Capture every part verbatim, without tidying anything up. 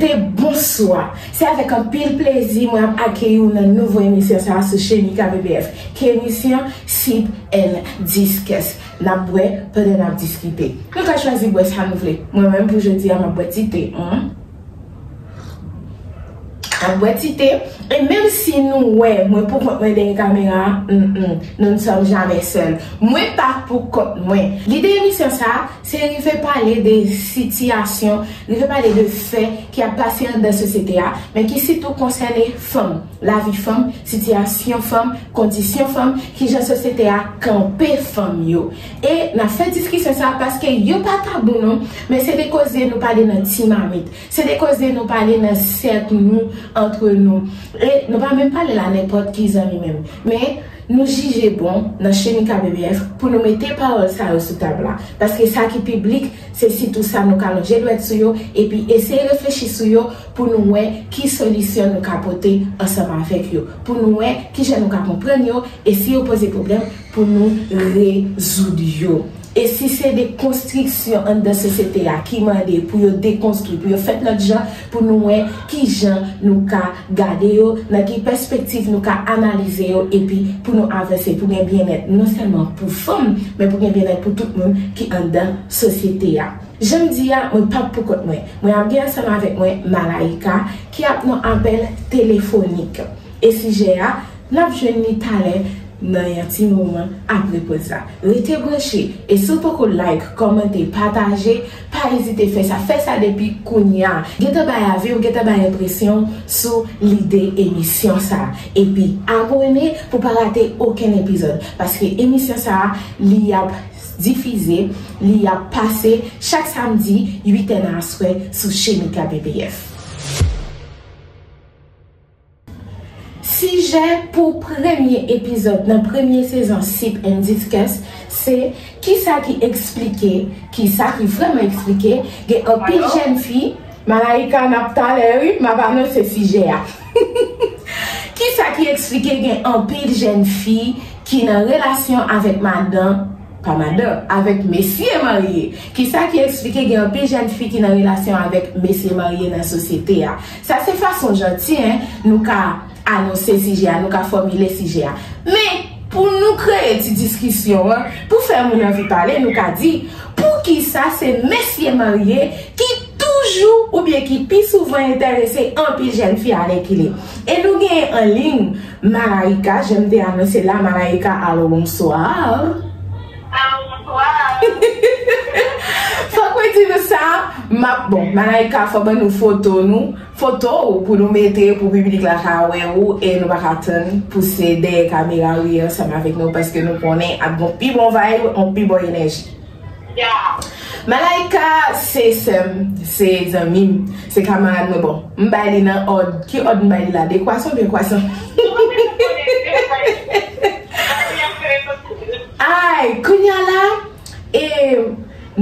Te bonswa. Se avèk anpil plezi mwen ap akeyi w nan nouvo emisyon sa a sou Chemika B B F, ki emisyon Sip and Discuss. N ap bwè pandan n ap diskite. Nou ka chwazi bwè sa nou vle. Mwen menm pou jodi a, m ap bwè ti te. Hum. M ap bwè ti te. E menm si nou wè mwen pou kont mwen dèyè kamera a, mm, mm, nous ne sommes jamais seuls. Mwen pa pou kont mwen. Lide emisyon sa a, se rive pale de sitiyasyon, rive pale de fè ki ap pase anndan sosyete a, men ki sitou konsène fanm, lavi fanm, sitiyasyon fanm, kondisyon fanm, kijan sosyete a kanpe fanm yo. E n ap fè diskisyon sa a paske yo pa tabou non, men se de koze nou pale nan ti mamit, se de koze nou pale nan sèk nou, antre nou. E nou pa menm pale la nenpòt ki zanmi menm. Men nou jije bon nan Chemika B B F pou nou mete pawòl sa yo sou tab la. Paske sa ki piblik, se sitou sa nou ka lonje dwèt sou yo, epi eseye reflechi sou yo pou nou wè ki solisyon nou ka pote ansanm avèk yo, pou nou wè kijan nou ka konprann yo, e si yo poze pwoblèm, pou nou rezoud yo. E si se de konstriksyon anndan sosyete a ki mande pou yo dekonstwi, pou yo fèt lòt jan, pou nou wè kijan nou ka gade yo, nan ki pèspektiv nou ka analize yo, epi pou nou avanse, pou gen byennèt, non sèlman pou fanm, men pou gen byennèt pou tout moun ki anndan sosyete a. Jan m di a, mwen p ap pou kont mwen. Mwen ap gen ansanm avèk mwen Malaïka, ki ap nan apèl telefonik. E sijè a, n ap jwenn li talè nan yon ti moman apre poz la. Rete branche, e si w poko like, kòmante, pataje, pa ezite fè sa. Fè sa depi kounye a. Gentan bay avi w, gentan bay enpresyon w sou lide emisyon sa. Epi abòne pou pa rate okenn epizòd. Paske emisyon sa, li ap difize, li ap pase chak samdi, uit è nan aswè sou Chemika B B F. Sijè pou premye epizòd nan premye sezon Sip and Discuss se kisa ki eksplike, kisa ki vrèman eksplike gen anpil jèn fi. Malaïka, n ap talè wi, m ap anonse sijè a. Kisa ki eksplike gen anpil jèn fi ki nan relasyon avèk madan, pa madan, avèk mesye marye? Kisa ki eksplike gen anpil jèn fi ki nan relasyon avèk mesye marye nan sosyete a? Sa se fason janti, en, nou ka anonse sijè a, nou ka fòmile sijè a. Men, pou nou kreye ti diskisyon an, pou fè moun anvi pale, nou ka di, poukisa se mesye marye ki toujou oubyen ki pi souvan enterese anpil jèn fi alèkile? E nou genyen an liy Malaïka, jan m te anonse la, Malaïka, alo, bonswa. Alo, bonswa. Fòk mwen di nou sa, m ap, bon, Malaïka, fò ban nou foto nou, foto w pou nou mete pou piblik la ka wè ou, e nou pa ka tann pou se dèyè kamera ou ye ansanm avèk nou, paske nou konnen ap gon pi bon vibe, yon pi bon enèji. Ya. Malaïka se sè m, se zanmi m, se kamarad mwen. Bon, m bay li nan òd. Ki òd m bay li la? Dekwasan oubyen kwasan? Ay, kounye a la, e,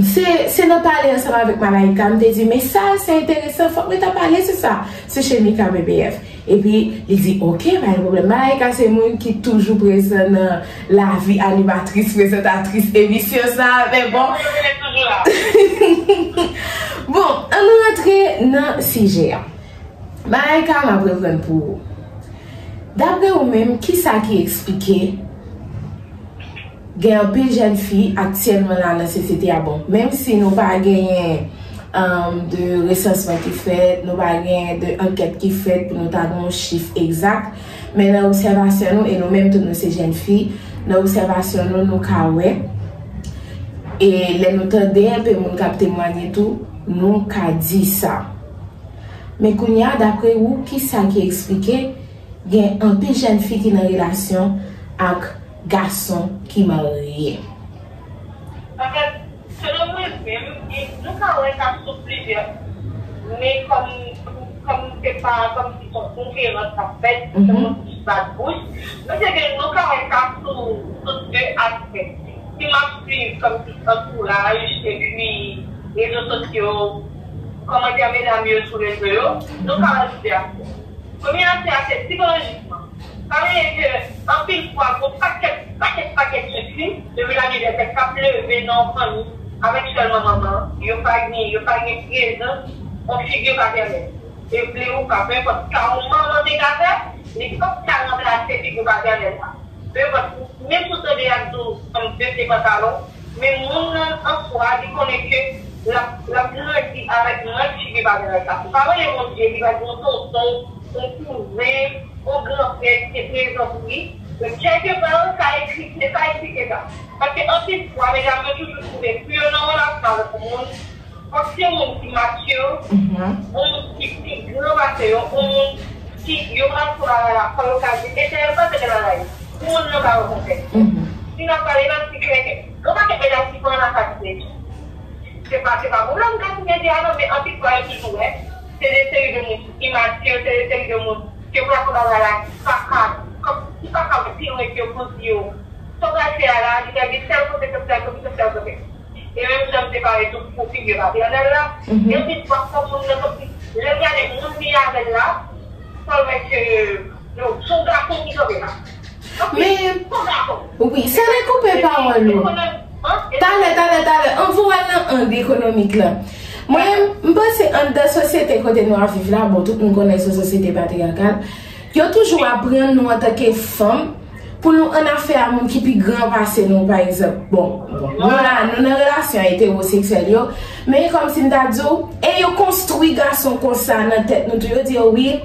se, se nan pale ansanm avèk Malaïka, m te di, men sa, se enteresan, fòk mwen ta pale sou sa, sou Chemika B B F. Epi, li di, oke, pa gen pwoblèm. Malaïka se moun ki toujou prezan nan lavi animatris, prezantatris emisyon sa, men bon. Bon, ann rantre nan sijè a. Malaïka, m ap reprann pou ou. Daprè ou menm, kisa ki eksplike gen anpil jèn fi aktyèlman la nan sosyete a? Bon, menm si nou pa genyen, um, de resansman ki fèt, nou pa genyen de ankèt ki fèt pou nou ta gen yon chif egzak, men nan obsèvasyon nou, e nou menm tou nou se jèn fi, nan obsèvasyon nou, nou ka wè, e lè nou tande enpe moun k ap temwanye tou, nou ka di sa. Men kounye a, daprè ou, kisa ki eksplike gen anpil jèn fi ki nan relasyon ak gason ki marye? Anfèt, selon mwen menm, e nou ka wè sa sou plizyè, men kòm, kòm se pa, kòm si se yon konferans k ap fèt, se yon ti bat bouch, men se ke nou ka wè sa sou, sou de aspè. Si m ap swiv kòm si antouraj, epi rezo sosyo, kòmantè medam yo sou rezo yo, nou ka wè plizyè aspè. Premye aspè a se sikolojikman. Sa vle di ke anpil fwa, gon pakèt, pakèt, pakèt jèn fi, depi lage dètèt k ap leve nan yon fanmi avèk sèlman manman, yo pa gen, yo pa gen prezans yon figi patènèl. Eble ou pa, pe enpòt sa yon manman te ka fè, li p ap ka ranplase figi patènèl la. Pe enpòt, menm si w tande y ap di w, um, vete pantalon, men moun nan an swa, li konnen ke l ap, l ap grandi avèk mank figi patènèl sa. Ou pa rele Bondye, li va di w tonton, yon kouzen, yon gran frè ki te prezan pou li. Men kèlke pa, sa ekri, se sa eksplike sa. Paske anpil fwa, medam yo toujou twouve, pou yo nan relasyon avèk yon moun, fòk se moun ki mature, yon moun ki pi gran pase yo, yon moun ki yo pral fè bagay la, fò yo ka di, entèl panse de bagay. Pou moun nan pa wè konplèks. Si n ap pale, n ap di klè ke, gen yon pakèt medam ki pran nan sa ki se pa, se pa pwoblèm, m ka kontinye di a non, men anpil fwa yo toujou wè, se de seri de moun ki imatir, se de seri de moun ke pral fè bagay la ki pa ka, kòm, ki pa ka wè pi lwen ke yo panse yo. Sa w pral fè a la, li ka gen tèl konsekans, tèl konsekans, tèl konsekans. E menm jan m te pale tou pou figi patènèl la, gen anpil fwa fò moun nan sòti, lè l gade moun li avè l la, fò l wè ke, yo, se yon gason ki kanpe la. Men, wi, se dekoupe pawòl ou. Talè, talè, talè, an voye nan ang ekonomik la. Mwen, m panse anndan sosyete kote nou ap viv la, bon, tout moun konnen se yon sosyete patriyakal, yo toujou aprann nou antanke fanm pou nou an afè a moun ki pi gran pase nou, pa egzanp. Bon, bon, nou la, nou nan relasyon etewoseksyèl yo, men e kòmsi m ta di w, e yo konstwi gason konsa nan tèt nou tou, yo di yo wi,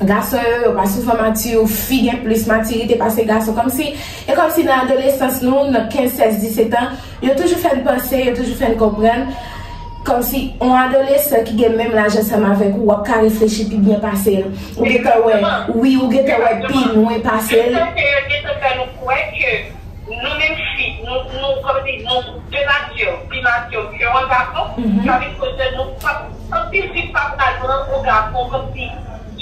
gason yo, yo pa souvan matir, fi gen plis matirite pase gason, kòmsi, e kòmsi nan adolesans nou, nan kenz, sèz, disèt an, yo toujou fè n panse, yo toujou fè n konprann, kòmsi yon adolesan ki gen menm laj ansanm avèk ou, w ap ka reflechi pi byen pase l. Ou gentan wè, wi, ou gentan wè pi lwen pase l. Paske yo gentan fè nou kwè ke nou menm fi, nou, nou, kòmsi, nou de nati pi mati ke yon gason, sa vin koz nou p ap, anpil fi p ap pral pran yon gason kòmsi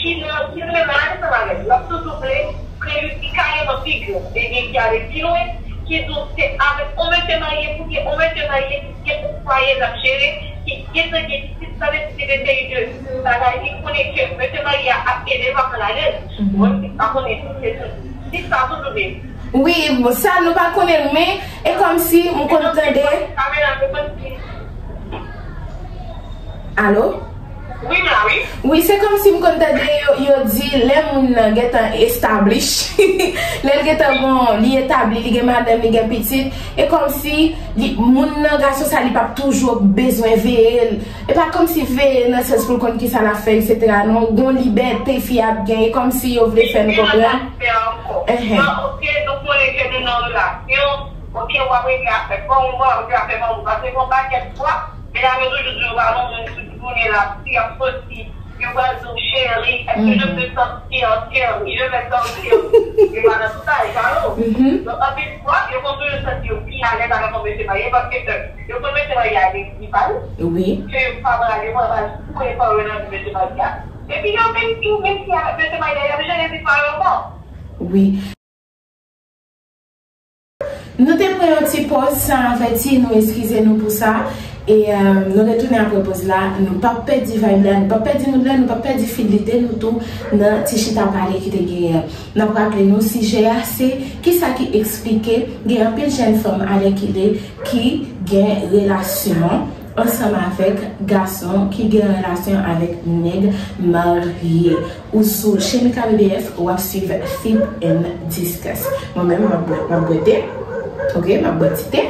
ki nan, ki renmen marye ansanm avè l. L ap toujou vle ke li ki kareman figi w, e gen ki ale pi lwen, ki di w se avèk yon mesye marye pou gen yon mesye marye ki gen yon fwaye l ap jere, ki gentan gen pitit, sa vle di se de seri de bagay li konnen ke mesye marye a ap ede l, pa pran lagèl. Mwen, m pa konnen si se tou, si sa toujou vle. Wi, bon, sa nou pa konnen l, men e kòmsi m konn tande. Alo? Wi, m la, wi. Wi, se kòmsi m konn tande yo, yo di lè moun nan gentan establish, lè l gentan bon, li etabli, li gen madanm, li gen pitit, e kòmsi li, moun nan, gason sa, li p ap toujou bezwen veye l. E pa kòmsi veye nan sans pou l konn kisa l ap fè, etsetera. Non, gon libète fi ap gen, e kòmsi yo vle fè n konprann. Fè ankò. Enhen. Bon, oke, nou konnen ke nou nan relasyon. Oke, w ap regle afè fanm ou, w ap regle afè fanm ou. Paske gon pakèt fwa, medam yo toujou di yo pa nan moun ki tounen la, si y ap soti, yo pral di w, cheri, est-ce que je peux sortir, cheri, je vais sortir. Yo pa nan tout sa, e pa yo. Donk, anpil fwa, yo konn toujou santi yo pi alèz avèk yon mesye marye, paske, yo konn mesye marye a gen vi pa yo. Wi. Ke yo pa pral, yo pa pral foure pa yo nan vi mesye marye a. Epi yo menm tou, menm si avèk mesye marye a, y ap jere vi pa yo ankò. Wi. Nou te pran yon ti pòz san avèti, nou eskize nou pou sa. E, euh, nou retounen apre pòz la. Nou p ap pèdi vibe la, nou p ap pèdi mood la, nou p ap pèdi fil lide nou tou nan ti chita pale ki te genyen an. N ap raple nou, sijè a se kisa ki eksplike gen anpil jèn fanm alèkile ki gen relasyon ansanm avèk gason, ki gen relasyon avèk nèg marye. Ou sou Chemika B B F, w ap swiv Sip and Discuss. Mwen menm, m ap bwè, m ap bwè te. Oke, m ap bwè ti te.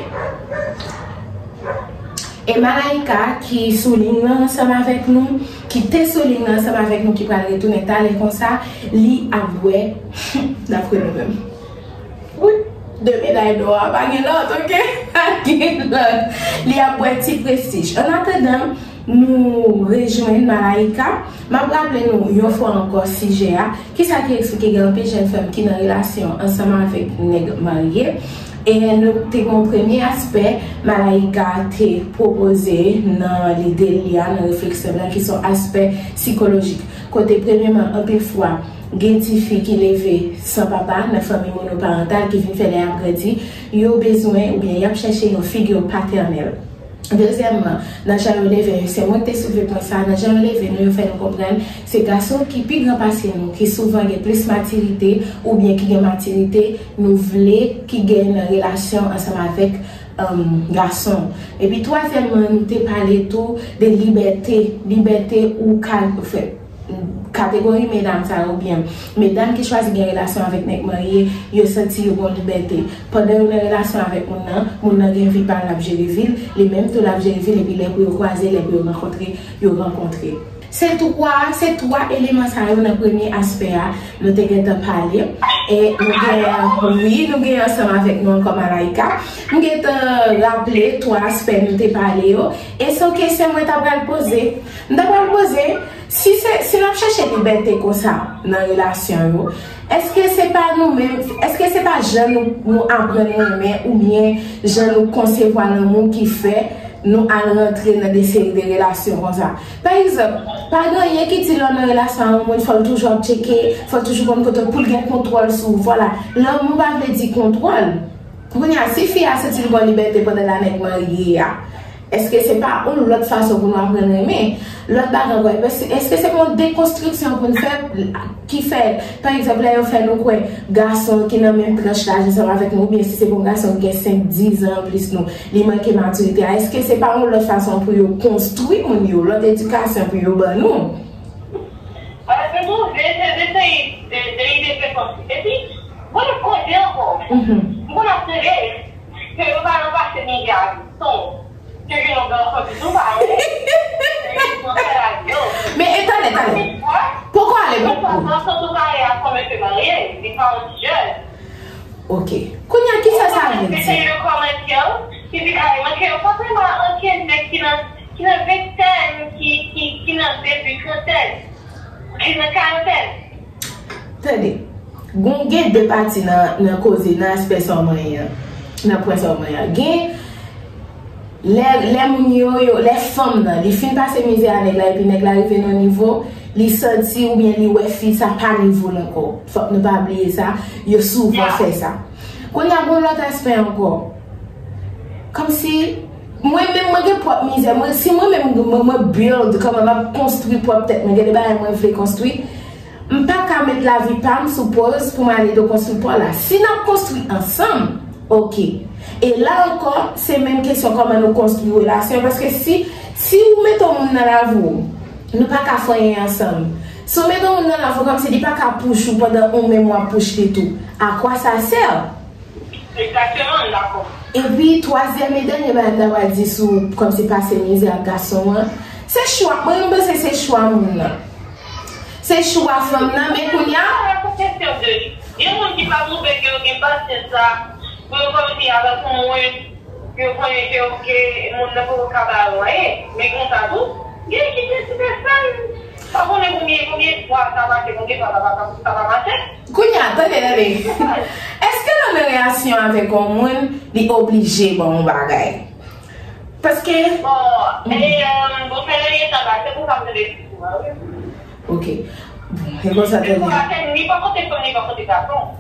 E Malaika ki sou liy nan ansanm avèk nou, ki te sou liy nan ansanm avèk nou, ki pral retounen talè konsa, li ap bwè, dapre nou menm. Wi, de meday dò a, pa gen lòt, oke? Pa gen lòt. Li ap bwè ti prestij. Annatandan nou rejwenn Malaika, m ap raple nou yon fwa ankò sijè a. Kisa ki eksplike gen anpil jèn fanm ki nan relasyon ansanm avèk nèg marye? E nou te gen yon premye aspè Malaika te pwopoze nan lide li a, nan refleksyon l lan, ki se yon aspè sikolojik. Kote, premyèman, anpil fwa, gen tifi ki leve san papa nan fanmi monoparantal ki vin fè lè y ap grandi, yo bezwen oubyen y ap chèche yon figi patènèl. Dezyèmman, nan jan yo leve, se mwen ki te soulve pwen sa a, nan jan yo leve nou, yo fè nou konprann se gason ki pi gran pase nou, ki souvan gen plis matirite oubyen ki gen matirite, nou vle ki gen nan relasyon ansanm avèk, um, gason. Epi twazyèmman, nou te pale tou de libète, libète ou ka, anfen, Kategori medam sa yo, oubyen medam ki chwazi gen relasyon avèk nèg marye, yo santi yo gen libète. Pandan yo nan relasyon avèk moun nan, moun nan gen vi pa l, l ap jere vi l, li menm tou l ap jere vi l, epi lè pou yo kwaze, lè pou yo rankontre, yo rankontre. Se twa, se twa eleman sa yo nan premye aspè a, nou te gentan pale. E nou gen, wi, nou gen ansanm avèk nou ankò Malaika. M gentan raple twa aspè nou te pale yo. E se yon kesyon mwen ta pral poze. M ta pral poze, si se, si n ap chèche libète konsa nan relasyon yo, èske se pa nou menm, èske se pa jan nou, nou aprann renmen oubyen jan nou konsevwa lanmou ki fè nou al rantre nan de seri de relasyon konsa? Pa egzanp, pa gen anyen ki di lè w nan relasyon ak yon moun, fò l toujou ap tcheke, fò l toujou konn kote w pou l gen kontwòl sou ou. Vwala, lanmou pa vle di kontwòl. Kounye a, si fi a santi l gen yon libète pandan l a nèg marye a, èske se pa yon lòt fason pou nou aprann renmen? Lòt bagay ankò, èske, èske se pa yon dekonstriksyon pou n fè ki fè, pa egzanp, lè yo fè nou kwè gason ki nan menm tranch laj ansanm avèk nou, oubyen si se pa yon gason ki gen senk, diz an anplis nou, li manke matirite a, èske se pa yon lòt fason pou yo konstwi moun yo, lòt edikasyon pou yo ban nou? Paske nou vle se de, de, de ide prekonsi. Epi, bon, kote ankò. M konn ap tande ke yo pa nan pase mizè a. Son, ke gen yon gran fòm tou pa, wi. Se yon sèl a yo. Men, e, tande, tande. Poko ale, poko. Sa, sa, sa, tou pa, a fòm ke marye, li pa yon ti jèn. Ok. Kounye a, kisa sa vle di? Eseye de kòmantè, ki di kareman ke yo pa vrèman ankenn nèg ki nan, ki nan ventèn, ki, ki, ki nan debi trantèn, ki nan karantèn. Tande, gon gen de pati nan, nan koze, nan aspè sa w manyen an, nan pwen sa w manyen an. Gen lè, lè moun yo, yo, lè fanm nan, li fin pase mizè a nèg la, epi nèg la rive nan nivo, li santi oubyen li wè fi sa pa nivo l ankò. Fòk nou pa bliye sa, yo souvan fè sa. Kounye a, gon lòt aspè ankò. Kòmsi, mwen menm, mwen gen pwòp mizè. Mwen, si mwen menm, mwen, mwen build, kòman m ap konstwi pwòp tèt mwen, gen de bagay mwen vle konstwi, m pa ka met lavi pa m sou pòz pou m ale do konstwi pa w la. Si n ap konstwi ansanm, ok. E la ankò, se menm kesyon kòman nou konstwi relasyon. Paske si, si ou mete yon moun nan lavi w, nou pa ka fè anyen ansanm. Si w mete yon moun nan lavi w, kòmsi li pa ka push ou pandan ou menm w ap push li tou. A kwa sa sè? Egzakteman, m dakò. Epi, twazyèm e dènye bagay m ta pral di sou kòmsi pase mizè ak gason an, se chwa, mwen, m panse se chwa moun nan. Se chwa fanm nan, men kounye a. Sa se kesyon de, gen moun ki pa twouve ke yo gen pasyans la, pou yo kòmsi avèk yon moun, yo konnen ke, ke moun nan poko ka ba yo anyen. Men konsa tou, gen ki deside fè l. Pa konnen konbyen, konbyen fwa sa mache, konbyen fwa sa pa, sa pa mache. Kounye a, tande, tande. Èske nan yon relasyon avèk yon moun, li oblije ban yon bagay? Paske. Bon, e, bon, fè nan eta la, se pou sa m tande diskou a, wi. Ok. Bon, e konsa, tande. Diskou a, se ni bò kote fanm, ni bò kote gason.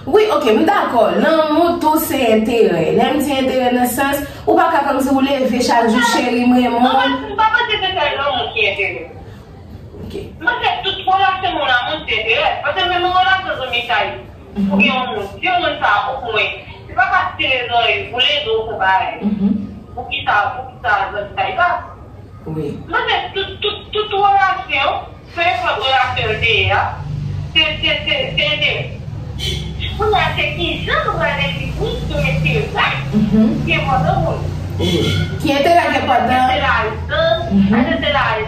Wi, ok, m dakò. Lanmou tou se enterè. Lè m di enterè nan sans, ou pa ka kòmsi ou leve chak jou, cheri, m renmen w. Non, m pa panse se sèl lanmou ki enterè. Ok. M panse tout relasyon moun a moun se enterè. Paske menm yon relasyon zanmitay, ou gen yon moun, si yon moun sa, omwen, se pa pa tire zòrèy, boule do pou bay. Poukisa, poukisa zanmitay la? Wi. M panse tout, tout, tout relasyon, peu importe relasyon l te ye a, se, se, se, se enterè. Kounye a, se kijan nou pral defini yon enterè ki enpòtan pou nou. Ki enterè ki enpòtan? Èske se lajan? Èske se lajan?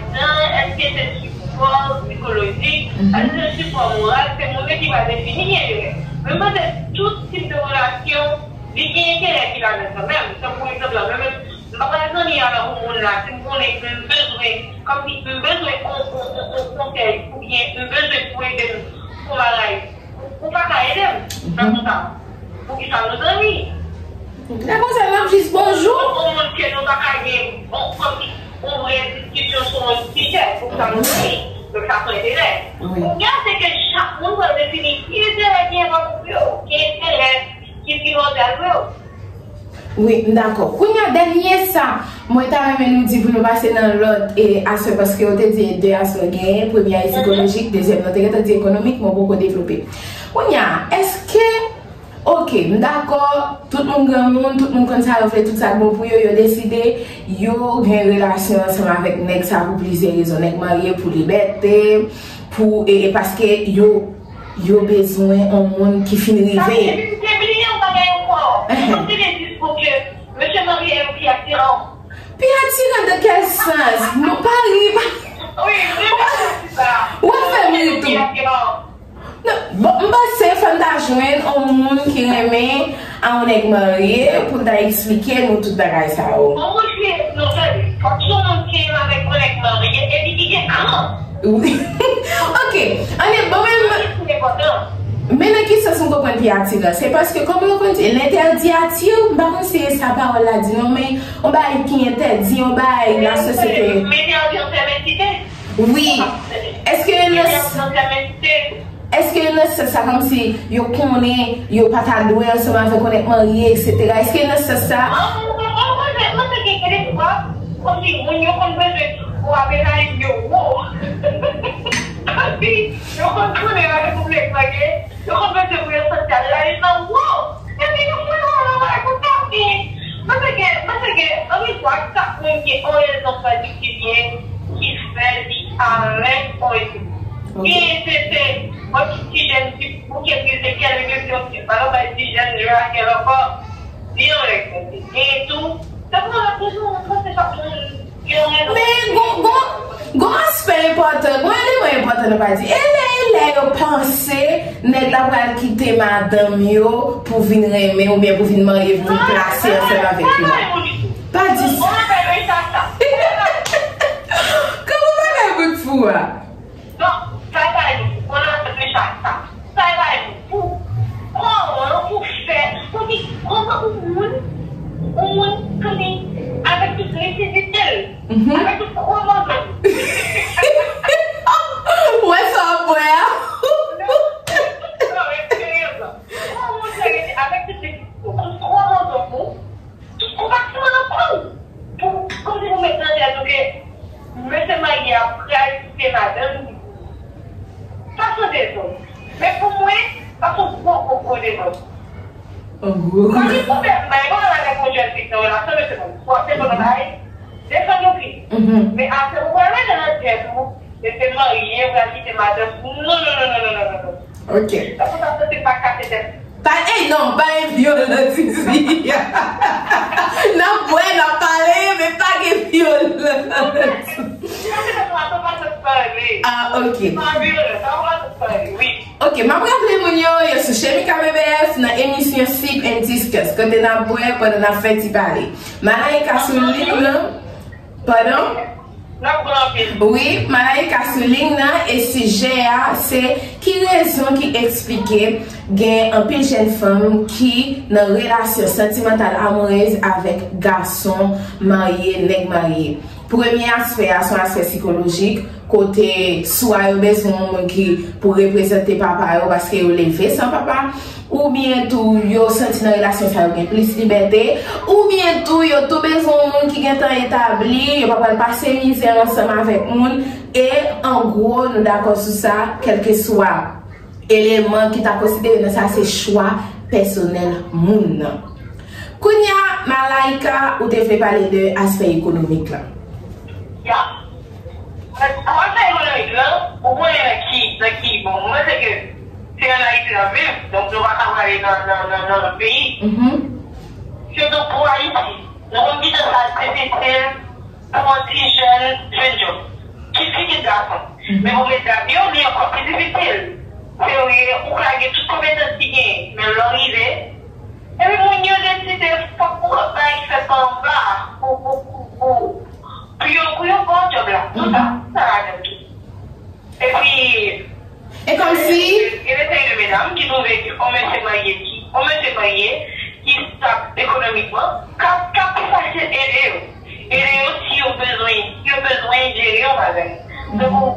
Èske se sipò sikolojik? Èske se sipò moral? Se moun nan ki pral defini ki enterè. Men m panse tout tip de relasyon, li gen enterè ki ladan kanmenm. Tankou egzanp la, mwen menm, m pa pral zanmi avèk yon moun la, si m konnen m bezwen, kòmsi m bezwen yon, yon, yon, yon konsèy, oubyen m bezwen pou ede m pou bagay. Ou, ou pa ka ede m nan konsa. Poukisa nou zanmi? Lè konsa, n ap jis bonjou. Yon moun ke nou pa ka gen, bon, kòm yon vrè diskisyon sou yon sijè, poukisa nou zanmi? Donk, sa se enterè. Wi. Kounye a, se ke chak moun pral defini ki enterè ki enpòtan pou yo, ki enterè ki primòdyal pou yo. Wi, m dakò. Kounye a, dènye sa mwen ta renmen nou di pou nou pase nan lòt e aspè, paske yo te di de aspè genyen. Premye a e sikolojik, dezyèm nan te gentan di ekonomik, mwen poko devlope. Kounye a, èske, ok, Ok, m dakò, tout moun granmoun, tout moun konn sa yo vle, tout sa k bon pou yo, yo deside, yo gen relasyon ansanm avèk nèg sa pou plizyè rezon. Nèg marye pou libète, pou, e, e paske yo, yo bezwen yon moun ki fin rive. Epi m te bliye yon bagay ankò. Mwen te gen diskou ke mesye marye yo pi atiran. Pi atiran de kèl sans? Nou pa ri, pa. Wi, wi, wi, wi. W ap fè m ri tou. Non, bon, m panse fò n ta jwenn yon moun ki renmen a yon nèg marye pou l ta eksplike nou tout bagay sa yo. Yon moun ki, non, tande, fòk se yon moun ki renmen avèk yon nèg marye epi ki gen kran. Wi. Ok, ann, bon, men, men nan ki sans m konprann pi atiran? Se paske, kòman yo konn di, l'interdit attire, m pa konn si e sa pawòl la di non, men yon bagay ki entèdi, yon bagay la sosyete. Wi. Èske nan, èske nan sans sa kòmsi yo konnen yo pa ta dwe ansanm avèk yon nèg marye, etsetera? Èske nan sans sa? Mwen, mwen, mwen, mwen, mwen, mwen te gen kèk fwa, kòmsi moun yo konn bezwen pou apel yo wo. Kòmsi yo konn tounen avèk yon nèg marye, yo konn bezwen pou yo santi al la, yo nan wo. Epi yo fè yon bagay pou tèt li. Mwen te gen, mwen te gen anpil fwa chak moun gen yon rezon patikilye ki fè li avèk yon ekip. Gen se, se yon ti jèn ki bouke prize kè li, gen yon ti, pa yon bay ti jèn jwe ak kè l ankò. Li yon nèg, gen tou. Se pou mwen toujou, mwen panse chak moun gen yon rezon. Men gon, gon, gon aspè enpòtan, gon eleman enpòtan nou pa di. E lè, e lè yo panse nèg la pral kite madanm yo pou vin renmen oubyen pou vin marye, pou vin plase ansanm avèk yo. Pa di sa. Kòman bagay moun fou a? Non, sa e pa yon, on a fait déjà ça. Sa e pa yon, pou, kòman pou fè, pou di, kòman yon moun, yon moun, kòman, avèk tout nesesite l, avèk tout kòmandan. Ou wè sa w ap wè a? Non, non, men serye, kòman yon moun fè rete avèk tout nesesite l, tout kòmandan pou, tout konpatman nan kò w. Pou, kòmsi pou met nan tèt ou ke mesye marye a pral kite madanm li. Sa se yon dezòd. Men pou mwen, sa se yon gwo, gwo, gwo dezòd. Yon gwo, gwo. Pa gen pwoblèm, pa gen pwoblèm avèk yon jèn fi nan relasyon, mesye, bon, fò se bon bagay, defann yon fi. Men apre, ou pral mete nan tèt ou, mesye marye, pral kite madanm. Non, non, non, non, non, non, non, non. Ok. Sa pou sa, se pa kase tèt. Pa, ey, non, pa gen vyolans isi. N ap bwè, n ap pale, men pa gen vyolans. Ah, ok. Ok, m ap raple moun yo, yo sou Chemika B B F nan emisyon Sip and Discuss, kote n ap bwè pandan n ap fè ti pale. Malaika sou liy lan. Pandan N ap pran anpil. Wi, Malaika sou liy nan, e sijè a se ki rezon ki eksplike gen anpil jèn fanm ki nan relasyon santimantal, amourèz avèk gason marye, nèg marye. Premye aspè a se yon aspè sikolojik, kote swa yo bezwen yon moun ki pou reprezante papa yo paske yo leve san papa, oubyen tou yo santi nan relasyon sa yo gen plis libète, oubyen tou yo tou bezwen yon moun ki gentan etabli, yo pa pral pase mizè ansanm avèk moun, e an gwo, nou dakò sou sa, kèlkeswa eleman ki ta konsidere nan sa, se chwa pèsonèl moun nan. Kounye a, Malaika, ou te vle pale de aspè ekonomik la. Ya. Avantaj ekonomik lan, ou konnen nan ki, nan ki, bon, mwen se ke se an Ayiti n ap viv, donk nou pa ka prale nan, nan, nan, nan lòt peyi. Sitou pou Ayiti, nou konn kijan sa difisil pou yon ti jèn jwenn djòb. Kit fi kit gason. Men pou medam yo, li ankò pi difisil. Se vre, ou ka gen tout konpetans ki genyen, men lè w rive, epi moun yo deside fòk ou bay fèt anba pou, pou, pou, pou, pou yo, pou yo ba w djòb la. Tout sa, sa ladan tou. Epi, e kòmsi gen de seri de medam ki twouve ke yon mesye marye ki, yon mesye marye ki stab ekonomikman, ka, ka pi fasil ede yo. Ede yo si yo bezwen, si yo bezwen jere yon bagay. Tankou,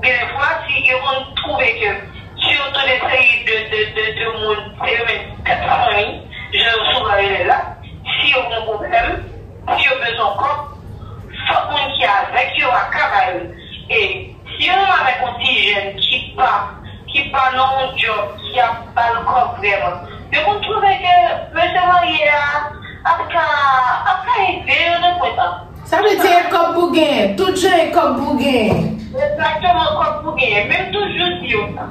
gen de fwa, si yo konn twouve ke sitou de seri de, de, de, de moun, se yo menm tèt fanmi, jan yo souvan rele l la, si yo gen yon pwoblèm, si yo bezwen kòb, fòk moun ki avèk yo a ka ba yo l. E si yo menm avèk yon ti jèn ki pa, ki pa nan yon djòb ki ap ba l kòb vrèman, Yo konn twouve ke mesye marye a ap ka, ap ka ede yo nan pwen sa. Sa vle di e kòb pou genyen, tout jan e kòb pou genyen. Egzakteman, kòb pou genyen. Menm tou jodi yo sa.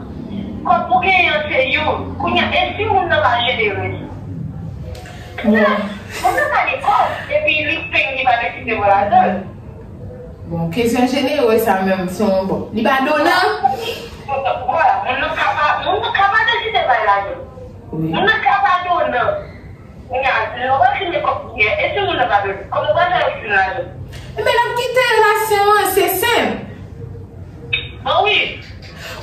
Kòb pou genyen an se youn. Kounye a, e si moun nan pa jenere? Bon. Moun nan pa gen kòb, epi li peng, li pa deside voye lajan. Bon, kesyon jenere sa menm, se yon bon. Li pa donan? Vwala, moun nan ka pa, moun nan ka pa deside bay lajan. Wi. Moun nan ka pa donan. Kounye a, lè w pa fin gen kòb pou genyen, e si moun nan pa donan? Kòman w pral fè retire lajan? Ebyen, n ap kite relasyon an, se senp. Bon, wi.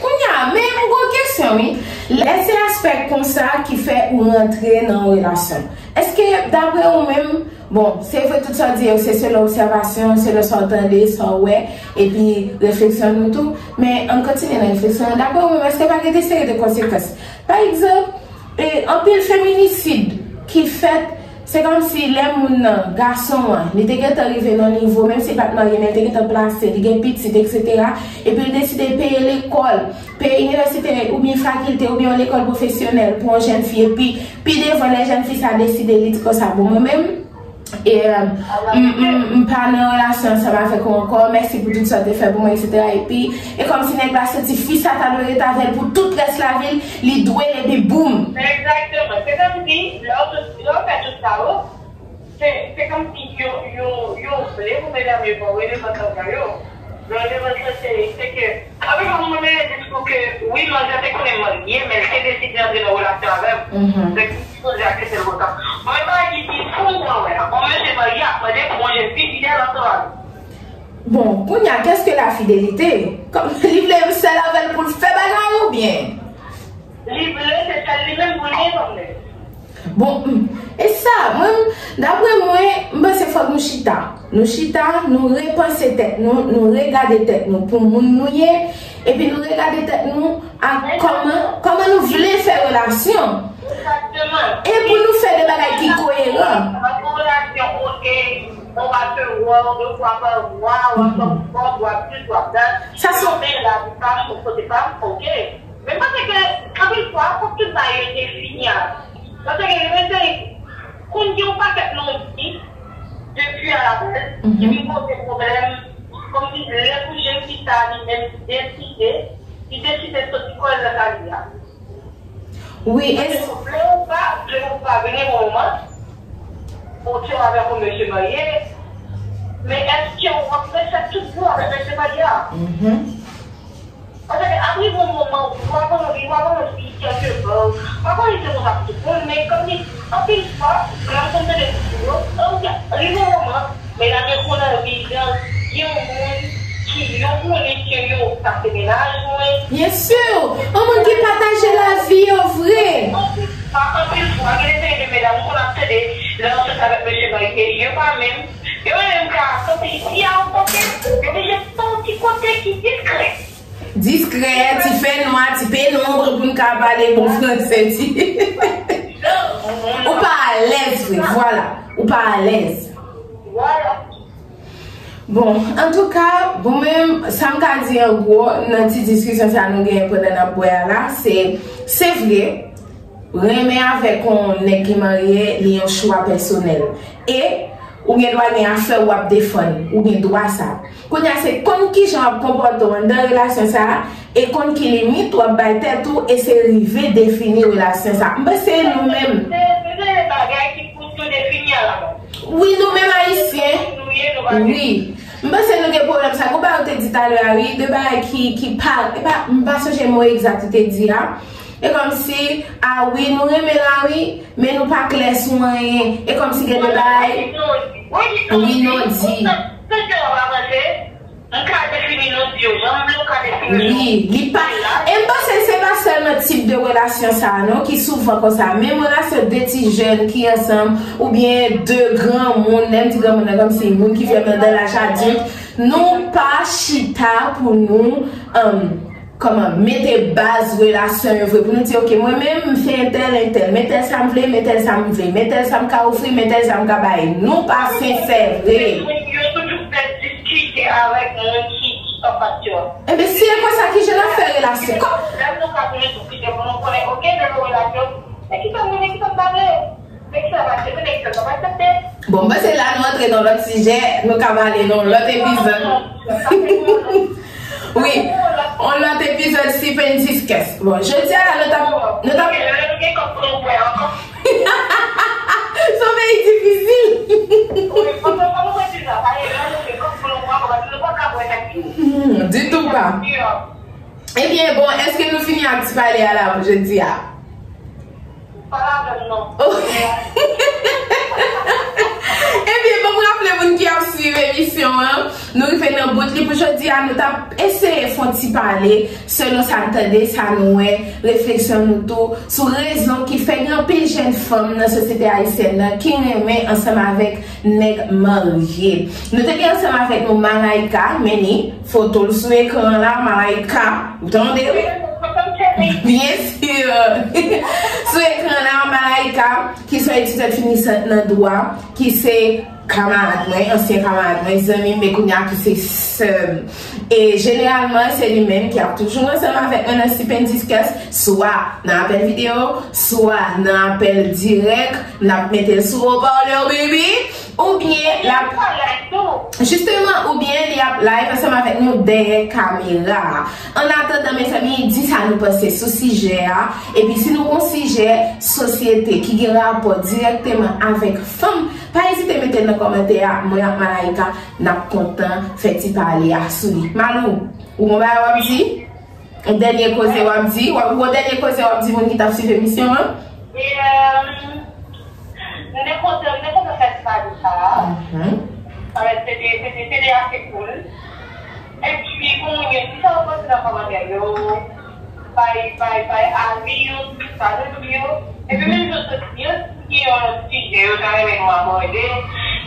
Kounye a, men m gon kesyon, wi. Lè se aspè konsa ki fè ou rantre nan yon relasyon, èske, daprè ou menm, bon, se vre tout sa w di yo, se selon obsèvasyon, selon sa w tande, sa w wè, epi refleksyon nou tou, men ann kontinye nan refleksyon an. Daprè ou menm, èske pa gen de seri de konsekans? Pa egzanp, e, anpil feminisid ki fèt, se kòmsi lè moun nan, gason an, li te gentan rive nan nivo, menm si li pa t marye, men li te gentan plase, li gen pitit, etsetera, epi l deside peye lekòl, peye inivèsite oubyen fakilte oubyen yon lekòl pwofesyonèl pou yon jèn fi, epi pi devan lè jèn fi sa deside li di konsa, bon, mwen menm, e, m, m, m pa nan relasyon ansanm avèk ou ankò, mèsi pou tout sa w te fè pou mwen, etsetera. Epi, e kòmsi nèg la santi fi sa ta dwe rete avè l pou tout rès lavi l, li dwe l, epi boum! Egzakteman. Se kòmsi, lè w tout, lè w fè tout sa yo, se, se kòmsi yo, yo, yo vle pou medam yo pa rele vant yo. Lè w rele vant yo, se, se ke, anpil fwa, moun nan gen diskou ke, wi, manzè te konnen m marye, men l te deside antre nan relasyon avè m. Mhm. Donk, li sipoze aksepte l konsa. Mwen pa di ki fou mwen wè, on mesye marye ap mande pou on jèn fi fidèl ansanm avè l. Bon, kounye a, qu'est-ce que la fidélité? Kòm li vle sèl avè l pou l fè bagay oubyen? Li vle, se sèl li menm pou l gen kòm nèg. Bon, hmm, e sa, mwen, daprè mwen, m panse fòk nou chita. Nou chita, nou repanse tèt nou, nou regade tèt nou pou moun nou ye, epi nou regade tèt nou a kòman, kòman nou vle fè relasyon. Egzakteman. E pou nou fè de bagay ki koyeran. Nan yon relasyon, oke, on va se voir deux fois par mois, w ap fè spò, w ap dis, w ap dat. Sa se... Men la, pa m, kote pa m, oke. Men m panse ke, anpil fwa, fòk tout bagay yo defini avan. Paske gen de mesye, konn gen yon pakèt nonbi, depi a la baz, ki vin poze pwoblèm, kòmsi lè pou jèn fi sa li menm deside, li deside soti kò l nan sa li a. Wi, e... Paske vle ou pa, vle ou pa, vin yon moman, ou te avèk yon mesye marye, men èske w ap fè tout bon avèk mesye marye a? Mhm. Paske ap rive yon moman, w ap anvi, w ap anvi kèlke pa, w ap anvi se konsa pou tout moun, men kòmsi, anpil fwa, lè m konn tande diskou yo, rive yon moman, medam yo konn anvi, jan, gen yon moun ki yo konnen ke yo pase mennaj mwen. Byen si, yon moun ki pataje lavi yo vre. Anpil fwa, anpil fwa, gen de seri de medam, m konn ap tande, lè yo sot avèk mesye marye, yo pa menm, yo menm ka santi si a yon kote, yo oblije fè yon ti kote ki diskrè. Diskrè, ti fènwa, ti penonb, pou n ka pale bon fransè, ti. Ou pa alèz vre, vwala. Ou pa alèz. Bon, antouka, bon, menm, sa m ka di an gwo, nan ti diskisyon sa nou genyen pandan n ap bwè a la, se, se vre, renmen avèk yon nèg ki marye, li yon chwa pèsonèl. E, ou gen dwa gen afè w ap defann, ou gen dwa sa. Kounye a, se konn kijan w ap konpòte w anndan relasyon sa a, e konn ki limit w ap bay tèt ou, e se rive defini relasyon sa a. M panse nou menm. Se, se de bagay ki pou tou defini a la baz. Wi, nou menm Ayisyen. Wi. M panse nou gen pwoblèm sa. Gon bagay ou te di talè a, wi, de bagay ki, ki pa, e pa, m pa sonje mo egzak ou te di a. E kòmsi, a wi, nou renmen la, wi, men nou pa klè sou anyen. E kòmsi gen de bagay. Wi, non di. Wi, li pa. E m panse se pa sèlman tip de relasyon sa a, non, ki souvan konsa. Menm relasyon de ti jèn ki ansanm, oubyen de granmoun, lè m di granmoun nan, kòmsi moun ki vrèman nan laj adilt, nou pa chita pou nou, um, kòman, mete baz relasyon yo vre, pou nou di, oke, mwen menm, m se entèl, entèl, men tèl sa m vle, men tèl sa m vle, men tèl sa m ka ofri, men tèl sa m ka bay. Nou pa sensè vre. Yo toujou pè diskite avèk moun ki, ki anfas yo. Ebyen, si e konsa, kijan n ap fè relasyon? Kò- Lè nou ka tounen diskite pou nou konnen, oke, nan yon relasyon, Men ki sa m renmen, ki sa m pa vle. Men ki sa m aksepte, men ki sa m pa aksepte. Bon, m panse la nou antre nan lòt sijè, nou ka pale nan lòt epizòd. Wi, yon lòt epizòd Sip and Discuss. Bon, jodi a la, nou t ap, nou t ap... Lè nou gen kòb pou nou bwè ankò. Se yon peyi difisil. Wi, fò nou, fò nou mete sa, pale lè nou gen kòb pou nou bwè ankò, paske nou pa ka bwè nan peyi. Hmm, ditou pa. Ebyen, bon, èske nou fini ak ti pale a la pou jodi a? Pa ladan non. Oh. Ebyen, bon, m raple moun ki ap swiv emisyon an, nou rive nan bout li pou jodi a. Nou t ap eseye fè yon ti pale selon sa n tande, sa n wè, refleksyon nou tou sou rezon ki fè gen anpil jèn fanm nan sosyete ayisyèn nan ki renmen ansanm avèk nèg marye. Nou te gen ansanm avèk nou Malaika, men ni foto l sou ekran la, Malaika, ou tande? Byen si. Sou ekran la, Malaika, ki se yon etidyan finisant nan dwa, ki se kamarad mwen, ansyen kamarad mwen, zanmi m, men kounye a ki se sè m. E jeneralman, se li menm ki ap toujou ansanm avèk mwen nan Sip and Discuss, swa nan apèl videyo, swa nan apèl dirèk, n ap mete l sou haut-parleur, baby, oubyen l ap, jisteman, oubyen li ap live ansanm avèk nou dèyè kamera a. Annatandan, mezanmi, di sa nou panse sou sijè a. Epi si nou gon sijè sosyete ki gen rapò dirèkteman avèk fanm, pa ezite mete l nan kòmantè a. Mwen ak Malaika, n ap kontan fè ti pale a sou li. Malou, ou gon bagay w ap di? Yon dènye koze w ap di? W ap, gon dènye koze w ap di moun ki t ap swiv emisyon an? E, euh, m te kontan, m te kontan fè ti pale sa a. Mhm. Parèt se te, se te, se te ase cool. Epi, pou moun yo, di sa yo panse nan kòmantè yo, bay, bay, bay avi yo, sou sa nou di yo. Epi, menm jan sot yo, si gen yon lòt sijè yo ta renmen nou abòde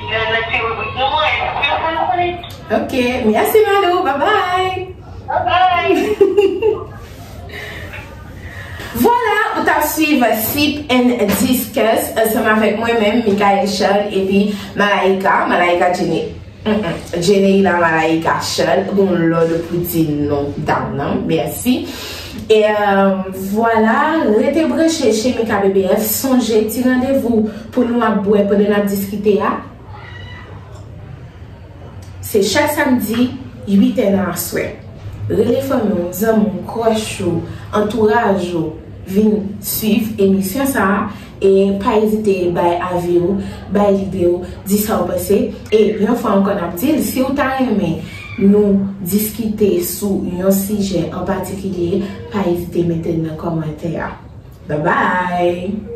nan, nan ti ribrik nou an, epi fè nou konnen. Ok, mèsi Malou, bye bye. Bye bye. Vwala, ou t ap swiv Sip and Discuss ansanm avèk mwen menm, Michael Charles, epi Malaika, Malaika Jenny. Mm-mm. Jeneila Malaika Charles, gon lòd pou di non dam nan. Mèsi. E, euh, vwala, rete branche chez Mika B B F. Sonje ti randevou pou nou ap bwè pandan n ap diskite a. Se chak samdi, uit è nan aswè. Rele fanmi w, zanmi w, crush ou, antouraj ou, vin swiv emisyon sa a. E pa ezite bay avi w, bay lide w, di sa w panse. E yon fwa ankò n ap di l, si w ta renmen nou diskite sou yon sijè an patikilye, pa ezite mete l nan kòmantè a. Bye bye!